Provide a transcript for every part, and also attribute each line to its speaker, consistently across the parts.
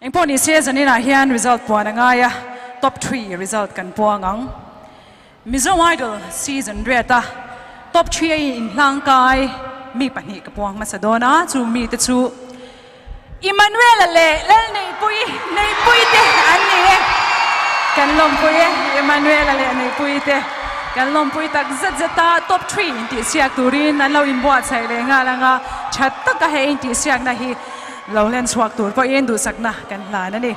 Speaker 1: Engpawh ni se zaninah hian result puan a ngai a, top three result kan puang ang. Mizo Idol season riat a top three a inhlangkai mi pahnih ka puang hmasa dawn a, chu mite chu Emmanuel-a leh Lalneihpuii Neihpuii te an ni e. Kan lawmpui e, Emmanuel-a leh Neihpuii te kan lawmpui tak zet zet a, top three intihsiak turin an lo inbuatsaih leh nghal ang a, tha taka he intihsiakna hi lo hlen chhuak tur pawhin duhsakna kan hlan a ni.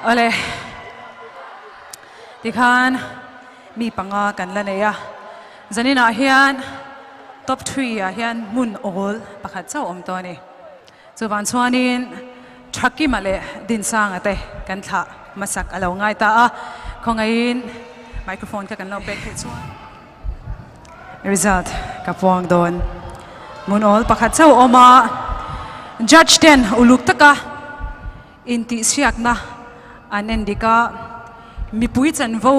Speaker 1: Awle, tikhan mi panga kan la nei a, zaninah hian top three ah hian hmun awl pakhat chauh awm tawh a ni. Chuvang chuanin Thakima leh Dinsanga te kan thlah hmasak a lo ngai ta a, khawngaihin microphone kha kan lo pek theih chuan result ka puang dawn. Hmun awl pakhat chauh a awm a, judge ten uluk taka intihsiakna an en dik a, mipui chanvo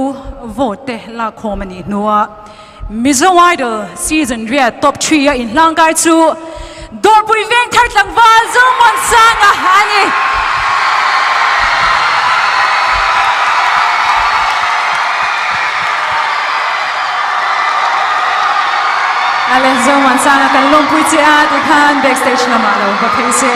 Speaker 1: vote te lakkhawm a nih hnuah Mizo Idol season riat top three a inhlangkai chu Dawrpui Vengthar tlangval Zomuansanga a ni. Ale Zomuansanga kan lawmpui che a tikhan backstage lamah lo va phei se.